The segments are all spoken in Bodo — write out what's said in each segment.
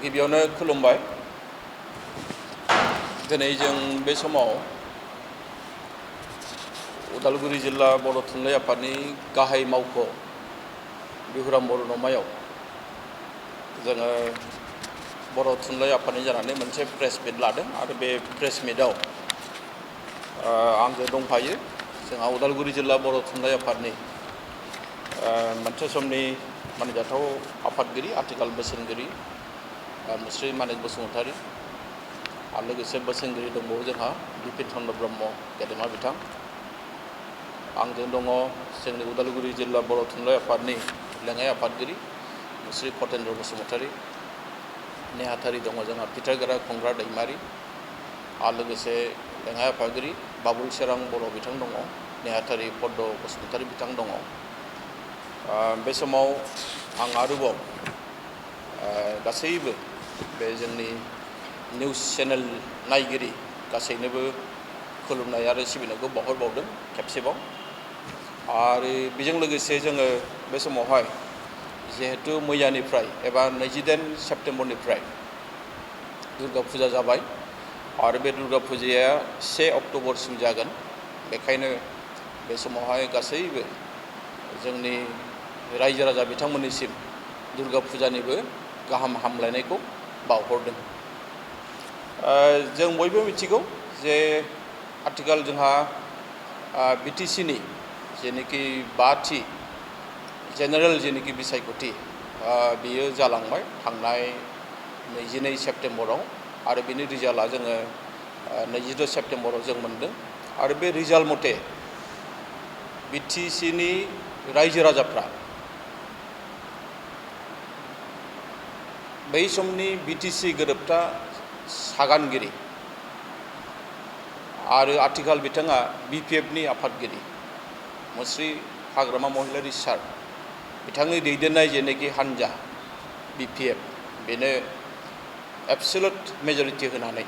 गिबियावनो खुलुमबाय दिनै जों बे समाव उदालगुरि जिल्ला बर' थुनलाइ आफादनि गाहाय मावख' बिहुराम बर' न'मायाव जोङो बर' थुनलाइ आफादनि जानानै मोनसे प्रेस मिट लादों आरो बे प्रेस मिटआव आंजों दंफायो जोंहा उदालगुरि जिल्ला बर' थुनलाइ आफादनि मोनसे समनि मानिजाथाव आफादगिरि आथिखाल बोसोनगिरि मुस्रि मानिक बसुमतारी आरो लोगोसे बोसोनगिरि दंबावो जोंहा बिपिन चन्द्र ब्रह्म गेदेमा बिथां आंजों दङ जोंनि उदालगुरि जिल्ला बर' थुनलाइ आफादनि लेङाइ आफादगिरि मुस्रि खतेन्द्र बसुमतारी नेहाथारि दङ जोंहा फिथाइगोरा खुंग्रा दैमारि आरो लोगोसे लेङाइ आफादगिरि बाबुल सेरां बर' बिथां दङ नेहाथारि पद्म बसुमतारी बिथां दङ बे समाव आं आरोबाव गासैबो बे जोंनि निउस चेनेल नायगिरि गासैनोबो खुलुमनाय आरो सिबिनायखौ बावहरबावदों खेबसेबाव आरो बेजों लोगोसे जोङो बे समावहाय जिहेतु मैयानिफ्राय एबा 28 सेप्तेम्बरनिफ्राय दुर्गा फुजा जाबाय आरो बे दुर्गा फुजाया 1 अक्ट'बरसिम जागोन बेखायनो बे समावहाय गासैबो जोंनि रायजो राजा बिथांमोननिसिम दुर्गा फुजानिबो गाहाम हामलायनायखौ बावहरदों जों बयबो मिथिगौ जे आथिखाल जोंहा बिटिसिनि जेनोखि 5थि जेनेरेल जेनोखि बिसायख'थि बियो जालांबाय थांनाय 22 सेप्तेम्बराव आरो बिनि रिजाल्टआ जोङो 22 सेप्तेम्बराव जों मोनदों आरो बे रिजाल्ट मथे बिटिसिनि रायजो राजाफ्रा बै समनि बिटिसि गोरोबथा सागानगिरि आरो आथिखाल बिथाङा बिपिएफनि आफादगिरि मुस्रि हाग्रामा महिलारि सार बिथांनि दैदेननाय जेनोखि हान्जा बिपिएफ बेनो एबसुलुट मेजरिटि होनानै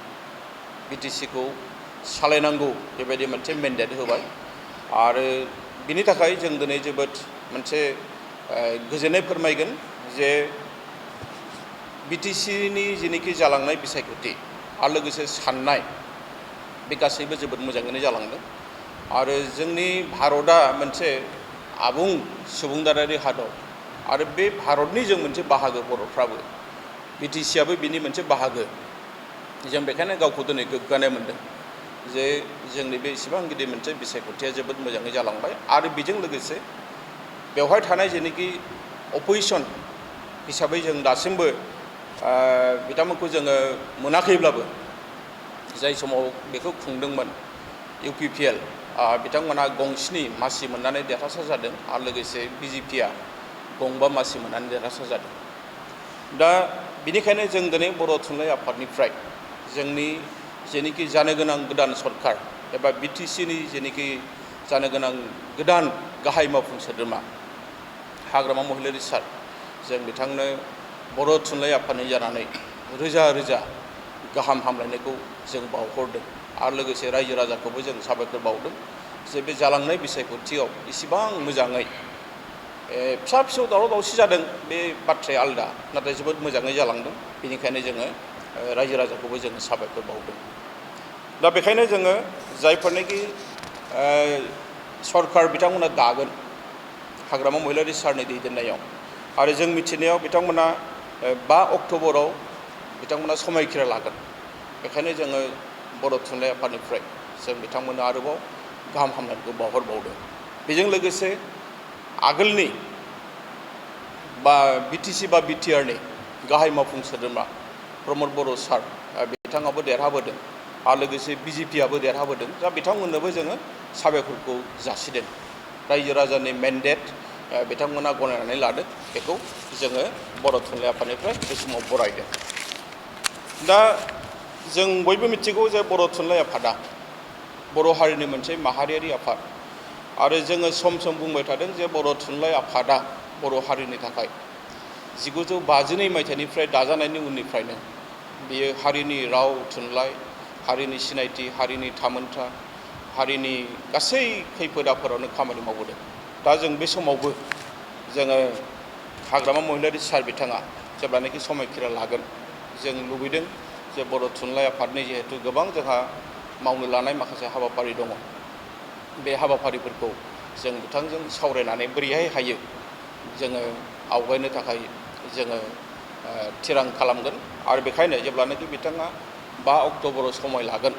बिटिसिखौ सालायनांगौ बेबायदि मोनसे मेन्डेट होबाय आरो बिनि थाखाय जों दिनै जोबोद मोनसे गोजोननाय फोरमायगोन जे बिटिसिनि जेनोखि जालांनाय बिसायख'थि आरो लोगोसे साननाय बे गासैबो जोबोद मोजाङैनो जालांदों आरो जोंनि भारतआ मोनसे आबुं सुबुंदारारि हादर आरो बे भारतनि जों मोनसे बाहागो बर'फ्राबो बिटिसिआबो बिनि मोनसे बाहागो जों बेखायनो गावखौ दिनै गोग्गानाय मोनदों जे जोंनि बे इसेबां गिदिर मोनसे बिसायख'थिया जोबोद मोजाङै जालांबाय आरो बेजों लोगोसे बेवहाय थानाय जेनोखि अपोजिसन हिसाबै जों दासिमबो बिथांमोनखौ जोङो मोनाखैब्लाबो जाय समाव बेखौ खुंदोंमोन इउपिपिएल बिथांमोनहा गंस्नि मासि मोननानै देरहासार जादों आरो लोगोसे बिजेपिआ गंबा मासि मोननानै देरहासार जादों दा बिनिखायनो जों दिनै बर' थुनलाइ आफादनिफ्राय जोंनि जेनोखि जानो गोनां गोदान सरकार एबा बिटिसिनि जेनोखि जानो गोनां गोदान गाहाय मावफुं सोद्रोमा हाग्रामा महिलारि सार जों बिथांनो बर' थुनलाइ आफादनि जानानै रोजा रोजा गाहाम हामलायनायखौ जों बावहरदों आरो लोगोसे रायजो राजाखौबो जों साबायखर बावदों जे बे जालांनाय बिसायख'थियाव इसिबां मोजाङै फिसा फिसौ दावराव दावसि जादों बे बाथ्राया आलदा नाथाय जोबोद मोजाङै जालांदों बेनिखायनो जोङो रायजो राजाखौबो जों साबायखर बावदों दा बेखायनो जोङो जायफोरनाखि सरकार बिथांमोना दागोन हाग्रामा महिलारि सारनि दैदेननायाव आरो जों मिथिनायाव बिथांमोना 5 अक्ट'बराव बिथांमोना समायखिरा लागोन बेखायनो जोङो बर' थुनलाइ आफादनिफ्राय जों बिथांमोननो आरोबाव गाहाम हामलायनायखौ बावहरबावदों बेजों लोगोसे आगोलनि बिटिसि बा बिटिआरनि गाहाय मावफुं सोद्रोमा प्रमद बर' सार बिथाङाबो देरहाबोदों आरो लोगोसे बिजेपिआबो देरहाबोदों दा बिथांमोननोबो जोङो साबायखरखौ जासिदों रायजो राजानि मेन्डेट बिथांमोना गनायनानै लादों बेखौ जोङो बर' थुनलाइ आफादनिफ्राय बे समाव बरायदों दा जों बयबो मिथिगौ जे बर' थुनलाइ आफादा बर' हारिनि मोनसे माहारियारि आफाद आरो जोङो सम सम बुंबाय थादों जे बर' थुनलाइ आफादा बर' हारिनि थाखाय 1952 मायथाइनिफ्राय दाजानायनि उननिफ्रायनो बियो हारिनि राव थुनलाइ हारिनि सिनायथि हारिनि थामोनथा हारिनि गासै खैफोद आफोदावनो खामानि मावबोदों दा जों बे समावबो जोङो हाग्रामा महिलारि सार बिथाङा जेब्लानाखि समायखिरा लागोन जों लुबैदों जे बर' थुनलाइ आफादनि जिहेतु गोबां जोंहा मावनो लानाय माखासे हाबाफारि दङ बे हाबाफारिफोरखौ जों बिथांजों सावरायनानै बोरैहाय हायो जोङो आवगायनो थाखाय जोङो थिरां खालामगोन आरो बेखायनो जेब्लानाखि बिथाङा 5 अक्ट'बराव समय लागोन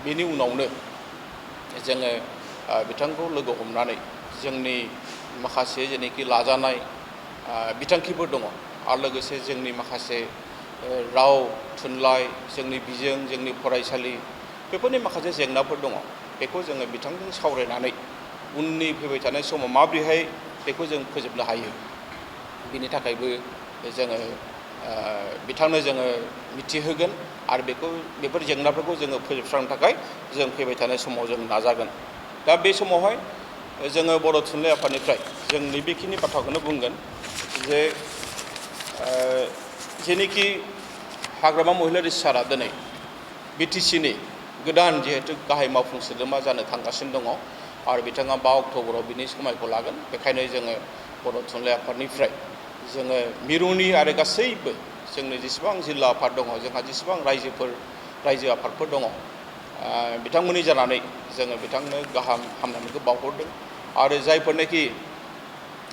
बेनि उनावनो जोङो बिथांखौ लोगो हमनानै जोंनि माखासे जेनोखि लाजानाय बिथांखिफोर दङ आरो लोगोसे जोंनि माखासे राव थुनलाइ जोंनि बिजों जोंनि फरायसालि बेफोरनि माखासे जेंनाफोर दङ बेखौ जोङो बिथांजों सावरायनानै उननि फैबाय थानाय समाव माबोरैहाय बेखौ जों फोजोबनो हायो बिनि थाखायबो जोङो बिथांनो जोङो मिथिहोगोन आरो बेफोर जेंनाफोरखौ जोङो फोजोबस्रांनो थाखाय जों फैबाय थानाय समाव जों नाजागोन। दा बे समावहाय जोङो बर' थुनलाइ आफादनिफ्राय जों नैबेखिनि बाथ्राखौनो बुंगोन जे जेनोखि हाग्रामा महिलारि सारा दिनै बिटिसिनि गोदान जिहेतु गाहाय मावफुं सोद्रोमा जानो थांगासिनो दङ आरो बिथाङा 5 अक्ट'बराव बिनि समायखौ लागोन। बेखायनो जोङो बर' थुनलाइ आफादनिफ्राय जोङो मिरुनि आरो गासैबो जोंनि जेसेबां जिल्ला आफाद दङ जोंहा जेसेबां रायजो आफादफोर दङ बिथांमोननि जानानै जोङो बिथांनो गाहाम हामलायनायखौ बावहरदों आरो जायफोरनाखि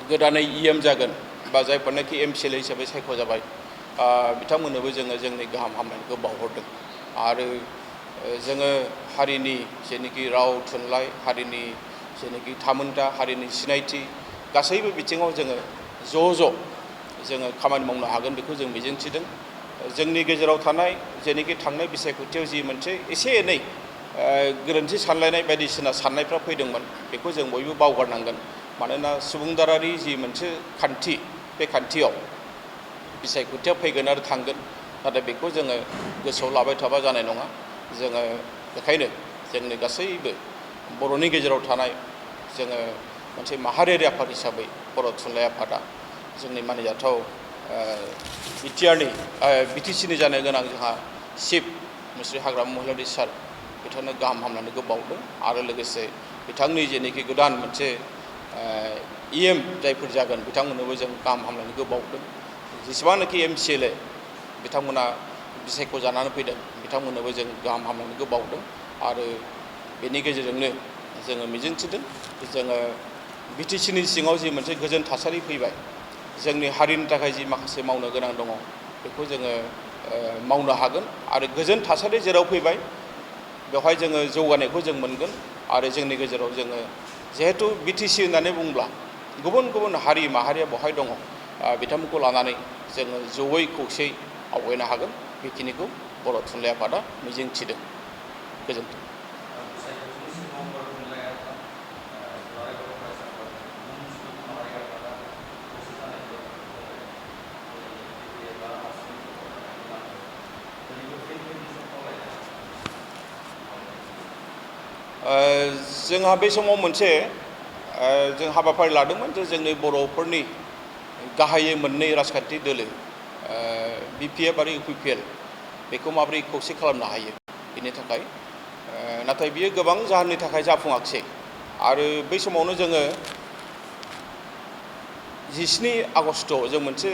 गोदानै EM जागोन बा जायफोरनाखि MCL हिसाबै सायख'जाबाय बिथांमोननोबो जोङो जोंनि गाहाम हामलायनायखौ बावहरदों आरो जोङो हारिनि जेनोखि राव थुनलाइ हारिनि जेनोखि थामोनथा हारिनि सिनायथि गासैबो बिथिङाव जोङो जोङो खामानि मावनो हागोन बेखौ जों मिजिंथिदों। जोंनि गेजेराव थानाय जेनोखि थांनाय बिसायख'थियाव जि मोनसे एसे एनै गोरोन्थि सानलायनाय बायदिसिना साननायफ्रा फैदोंमोन बेखौ जों बयबो बावगारनांगोन। मानोना सुबुंदारारि जि मोनसे खान्थि बे खान्थियाव बिसायख'थिया फैगोन आरो थांगोन नाथाय बेखौ जोङो गोसोआव लाबाय थाबा जानाय नङा। जोङो बेखायनो जोंनि गासैबो बर'नि गेजेराव थानाय जोङो मोनसे माहारियारि आफाद हिसाबै बर' थुनलाइ आफादा जोंनि मानिजाथाव बिटिसिनि जानो गोनां जोंहा चिफ मुस्रि हाग्रामा महिलारि सार बिथांनो गाहाम हामलायनायखौ बावदों आरो लोगोसे बिथांनि जेनोखि गोदान मोनसे EM जायफोर जागोन बिथांमोननोबो जों गाहाम हामलायनायखौ बावदों। जेसेबांनाखि MCLA बिथांमोना बिसायख' जानानै फैदों बिथांमोननोबो जों गाहाम हामलायनायखौ बावदों आरो बेनि गेजेरजोंनो जोङो मिजिंथिदों जोङो बिटिसिनि सिङाव जि मोनसे गोजोन थासारि फैबाय जोंनि हारिनि थाखाय जि माखासे मावनो गोनां दङ बेखौ जोङो मावनो हागोन आरो गोजोन थासारि जेराव फैबाय बेवहाय जोङो जौगानायखौ जों मोनगोन आरो जोंनि गेजेराव जोङो जिहेतु बिटिसि होननानै बुंब्ला गुबुन गुबुन हारि माहारिया बेवहाय दङ बिथांमोनखौ लानानै जोङो जयै खौसेयै आवगायनो हागोन बेखिनिखौ बर' थुनलाइ आफादा मिजिंथिदों। गोजोन्थों। जोंहा बे समाव मोनसे जों हाबाफारि लादोंमोन जे जोंनि बर'फोरनि गाहायै मोननै राजखान्थि दोलो BPF आरो UPPL बेखौ माबोरै खौसे खालामनो हायो बेनि थाखाय नाथाय बियो गोबां जाहोननि थाखाय जाफुङाखिसै आरो बै समावनो जोङो 17 आगस्टआव जों मोनसे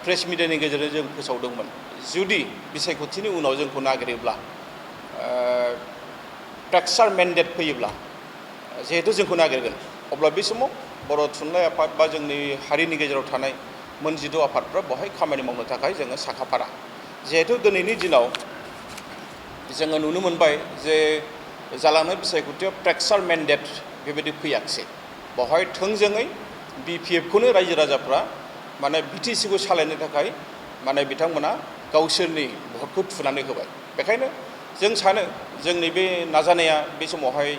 प्रेस मिडियानि गेजेरजों जों फोसावदोंमोन जुदि बिसायख'थिनि उनाव जोंखौ नागिरोब्ला टेक्सार मेन्डेट फैयोब्ला जिहेतु जोंखौ नागिरगोन अब्ला बे समाव बर' थुनलाइ आफाद बा जोंनि हारिनि गेजेराव थानाय मोन 16 आफादफ्रा बेवहाय खामानि मावनो थाखाय जोङो साखाफारा। जिहेतु दिनैनि दिनाव जोङो नुनो मोनबाय जे जालांनाय बिसायख'थियाव टेक्सार मेन्डेट बेबायदि फैयाखिसै बेवहाय थोंजोङै BPFखौनो रायजो राजाफ्रा माने बिटिसिखौ सालायनो थाखाय माने बिथांमोना गावसोरनि भटखौ थुनानै होबाय। बेखायनो जों सानो जोंनि बे नाजानाया बे समावहाय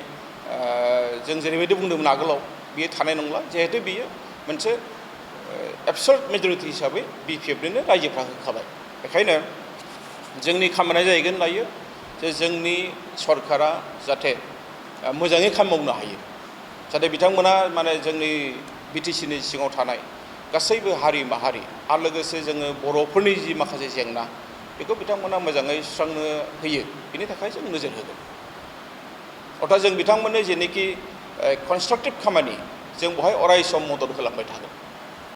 जों जेरैबायदि बुंदोंमोन आगोलाव बियो थानाय नंला जिहेतु बियो मोनसे एबसर्ट मेजरिटि हिसाबै BPFनोनो रायजोफ्रा होखाबाय। बेखायनो जोंनि खामानिया जाहैगोन दायो जे जोंनि सरकारा जाहाथे मोजाङै खामानि मावनो हायो जाहाथे बिथांमोना माने जोंनि बिटिसिनि सिङाव थानाय गासैबो हारि माहारि आरो लोगोसे जोङो बर'फोरनि जि माखासे जेंना बेखौ बिथांमोना मोजाङै सुस्रांनो होयो बेनि थाखाय जों नोजोर होगोन। अर्थात जों बिथांमोननो जेनोखि कनस्ट्राक्टिभ खामानि जों बेवहाय अराय सम मदद होलांबाय थागोन।